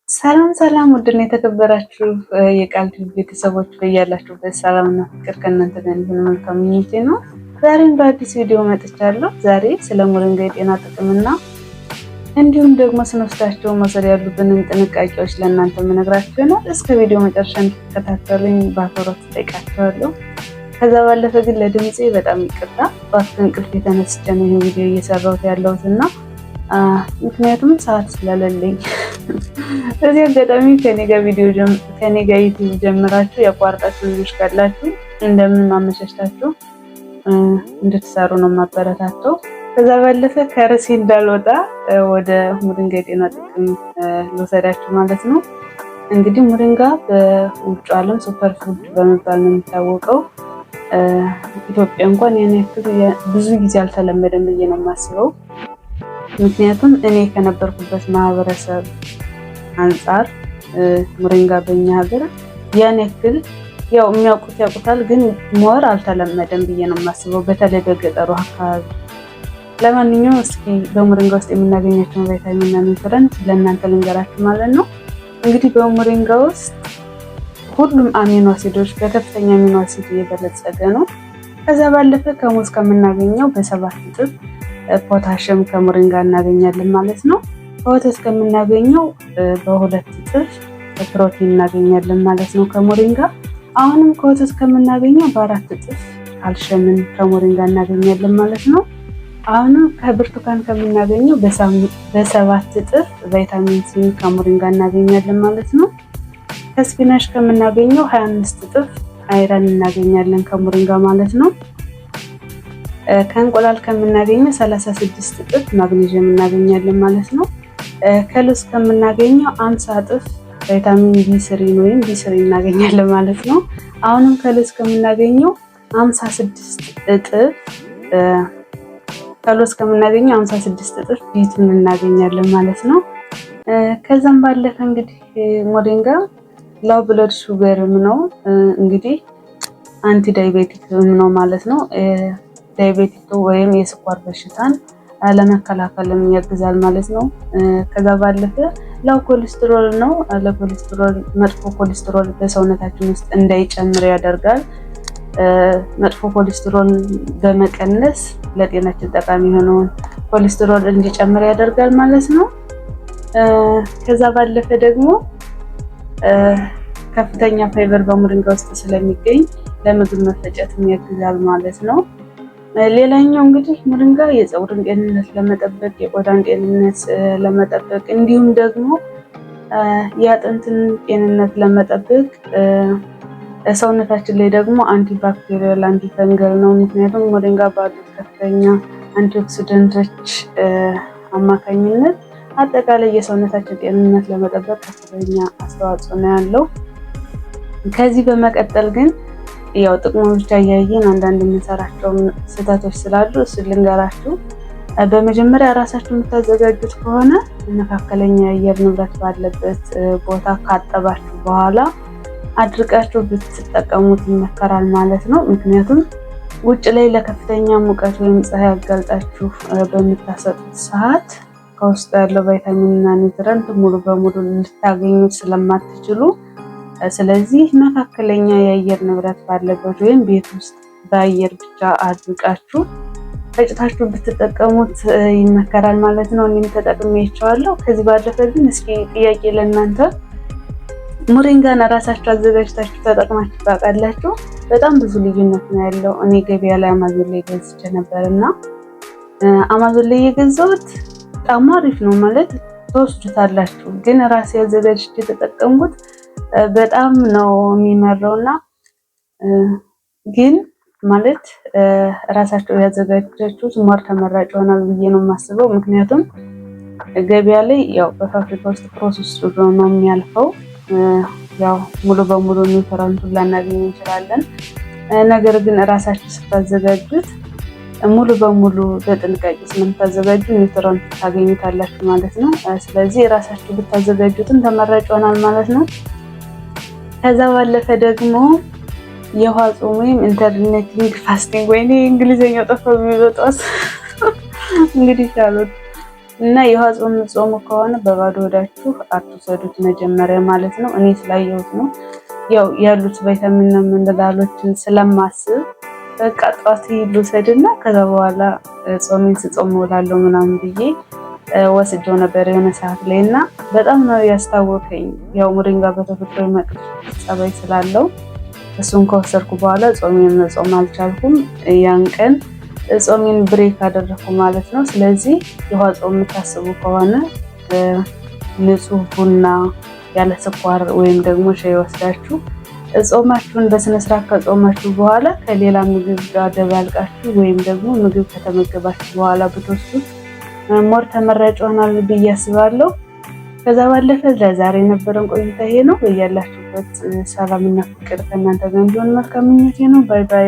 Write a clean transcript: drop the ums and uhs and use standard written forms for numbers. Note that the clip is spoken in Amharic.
ሰላም ሰላም፣ ውድና የተከበራችሁ የቃል ቲቪ ቤተሰቦች፣ በያላችሁበት ሰላምና ፍቅር ከእናንተ ጋር እንዲሆን መልካም ምኞቴ ነው። ዛሬም በአዲስ ቪዲዮ መጥቻለሁ። ዛሬ ስለ ሞሪንጋ የጤና ጥቅምና እንዲሁም ደግሞ ስንወስዳቸው መውሰድ ያሉብንን ጥንቃቄዎች ለእናንተ የምነግራችሁ ይሆናል። እስከ ቪዲዮ መጨረሻ እንድትከታተሉኝ በአክብሮት እጠይቃችኋለሁ። ከዛ ባለፈ ግን ለድምፄ በጣም ይቅርታ፣ ጠዋት ከእንቅልፍ የተነስቼ ነው ይህን ቪዲዮ እየሰራሁት ያለሁት እና ምክንያቱም ሰዓት ስለሌለኝ። በዚህ አጋጣሚ ከኔ ጋር ቪዲዮ፣ ከኔ ጋር ዩቲዩብ ጀምራችሁ ያቋረጣችሁ ልጆች ካላችሁ እንደምን አመቻችታችሁ እንድትሰሩ ነው የማበረታተው። ከዛ ባለፈ ከርዕሴ እንዳልወጣ ወደ ሙሪንጋ የጤና ጥቅም ልውሰዳችሁ ማለት ነው። እንግዲህ ሙሪንጋ በውጭ ዓለም super food በመባል ነው የሚታወቀው። ኢትዮጵያ እንኳን ያን ያክል ብዙ ጊዜ አልተለመደም ብዬ ነው የማስበው። ምክንያቱም እኔ ከነበርኩበት ማህበረሰብ አንጻር ሙሪንጋ በእኛ ሀገር ያን ያክል፣ ያው የሚያውቁት ያውቁታል፣ ግን more አልተለመደም ብዬ ነው የማስበው፣ በተለይ በገጠሩ አካባቢ። ለማንኛውም እስኪ በሞሪንጋ ውስጥ የምናገኛቸውን ቫይታሚን እና nutrient ለእናንተ ልንገራችሁ ማለት ነው። እንግዲህ በሞሪንጋ ውስጥ ሁሉም አሚኖ አሲዶች፣ በከፍተኛ አሚኖ አሲድ እየበለጸገ ነው። ከዛ ባለፈ ከሙዝ ከምናገኘው በ7 እጥፍ ፖታሽየም ከሞሪንጋ እናገኛለን ማለት ነው። ከወተት ከምናገኘው በ2 እጥፍ ፕሮቲን እናገኛለን ማለት ነው ከሞሪንጋ። አሁንም ከወተት ከምናገኘው በ4 እጥፍ ካልሽየምን ከሞሪንጋ እናገኛለን ማለት ነው። አሁንም ከብርቱካን ከምናገኘው በ7 እጥፍ ቫይታሚን ሲን ከሞሪንጋ እናገኛለን ማለት ነው። ከ spinach ከምናገኘው 25 እጥፍ iron እናገኛለን ከሞሪንጋ ማለት ነው። ከእንቁላል ከምናገኘው 36 እጥፍ ማግኔዥየም እናገኛለን ማለት ነው። ከለውዝ ከምናገኘው 50 እጥፍ ቫይታሚን B3 ወይም B3 እናገኛለን ማለት ነው። አሁንም ከለውዝ ከምናገኘው 56 እጥፍ ከለውዝ ከምናገኘው 56 እጥፍ B2 ን እናገኛለን ማለት ነው። ከዛም ባለፈ እንግዲህ ሞሪንጋ low blood sugar ም ነው፣ እንግዲህ anti diabetic ነው ማለት ነው። Diabetic ወይም የስኳር በሽታን ለመከላከልም ያግዛል ማለት ነው። ከዛ ባለፈ low cholesterol ነው። ለኮሌስትሮል፣ መጥፎ ኮሌስትሮል በሰውነታችን ውስጥ እንዳይጨምር ያደርጋል። መጥፎ ኮሌስትሮል በመቀነስ ለጤናችን ጠቃሚ የሆነውን ኮሌስትሮል እንዲጨምር ያደርጋል ማለት ነው። ከዛ ባለፈ ደግሞ ከፍተኛ ፋይበር በሞሪንጋ ውስጥ ስለሚገኝ ለምግብ መፈጨትም ያግዛል ማለት ነው። ሌላኛው እንግዲህ ሞሪንጋ የፀጉርን ጤንነት ለመጠበቅ፣ የቆዳን ጤንነት ለመጠበቅ፣ እንዲሁም ደግሞ የአጥንትን ጤንነት ለመጠበቅ፣ ሰውነታችን ላይ ደግሞ antibacterial፣ antifungal ነው። ምክንያቱም ሞሪንጋ ባሉት ከፍተኛ antioxidant ኦች አማካኝነት አጠቃላይ የሰውነታችን ጤንነት ለመጠበቅ ከፍተኛ አስተዋጽኦ ነው ያለው። ከዚህ በመቀጠል ግን ያው ጥቅሙ ብቻ እያየን አንዳንድ የምንሰራቸው ስህተቶች ስላሉ እሱን ልንገራችሁ። በመጀመሪያ ራሳችሁ የምታዘጋጁት ከሆነ መካከለኛ የአየር ንብረት ባለበት ቦታ ካጠባችሁ በኋላ አድርቃችሁ ብትጠቀሙት ይመከራል ማለት ነው። ምክንያቱም ውጭ ላይ ለከፍተኛ ሙቀት ወይም ፀሐይ አጋልጣችሁ በምታሰጡት ሰዓት ከውስጡ ያለው ቫይታሚን እና nutrient ሙሉ በሙሉ ልታገኙት ስለማትችሉ፣ ስለዚህ መካከለኛ የአየር ንብረት ባለበት ወይም ቤት ውስጥ በአየር ብቻ አድርቃችሁ ፈጭታችሁ ብትጠቀሙት ይመከራል ማለት ነው። እኔም ተጠቅሜቸዋለሁ። ከዚህ ባለፈ ግን እስኪ ጥያቄ ለእናንተ፣ ሞሪንጋን ራሳችሁ አዘጋጅታችሁ ተጠቅማችሁ ታውቃላችሁ? በጣም ብዙ ልዩነት ነው ያለው። እኔ ገበያ ላይ አማዞን ላይ ገዝቼ ነበር እና አማዞን ላይ የገዛሁት በጣም አሪፍ ነው፣ ማለት ትወስዱታላችሁ። ግን ራሴ አዘጋጅቼ የተጠቀምኩት በጣም ነው የሚመረው። እና ግን ማለት ራሳቸው ያዘጋጃችሁት more ተመራጭ ይሆናል ብዬ ነው የማስበው። ምክንያቱም ገበያ ላይ ያው በፋብሪካ ውስጥ process ነው የሚያልፈው። ያው ሙሉ በሙሉ nutrient ኡን ላናገኝ እንችላለን። ነገር ግን እራሳችሁ ስታዘጋጁት ሙሉ በሙሉ በጥንቃቄ ስለምታዘጋጁ nutrient ኡ ታገኙታላችሁ ማለት ነው። ስለዚህ እራሳችሁ ብታዘጋጁትም ተመራጭ ይሆናል ማለት ነው። ከዛ ባለፈ ደግሞ የውሃ ጾም ወይም intermittent fasting፣ ወይኔ እንግሊዝኛው ጠፋ፣ የሚበጧስ እንግዲህ ቻሉት። እና የውሃ ጾም ጾሙ ከሆነ በባዶ ሆዳችሁ አትውሰዱት መጀመሪያ ማለት ነው። እኔ ስላየሁት ነው፣ ያው ያሉት ቫይታሚንና ሚነራሎችን ስለማስብ በቃ ጠዋት ልውሰድና ከዛ በኋላ ጾሜን ስጾም እውላለሁ ምናምን ብዬ ወስጄው ነበር የሆነ ሰዓት ላይ እና በጣም ነው ያስታወከኝ። ያው ሞሪንጋ በተፈጥሮ የመቅጠፍ ጸባይ ስላለው እሱን ከወሰድኩ በኋላ ጾሜን መጾም አልቻልኩም። ያን ቀን ጾሜን break አደረኩ ማለት ነው። ስለዚህ የውሃ ጾም የምታስቡ ከሆነ ንጹህ ቡና ያለ ስኳር ወይም ደግሞ ሻይ ወስዳችሁ ጾማችሁን በስነስርዓት ከጾማችሁ በኋላ ከሌላ ምግብ ጋር ደባልቃችሁ ወይም ደግሞ ምግብ ከተመገባችሁ በኋላ ብትወስዱት more ተመራጭ ይሆናል ብዬ አስባለሁ። ከዛ ባለፈ ለዛሬ የነበረን ቆይታ ይሄ ነው። በያላችሁበት ሰላምና ፍቅር ከእናንተ ጋር እንዲሆን መልካም ምኞቴ ነው። Bye bye።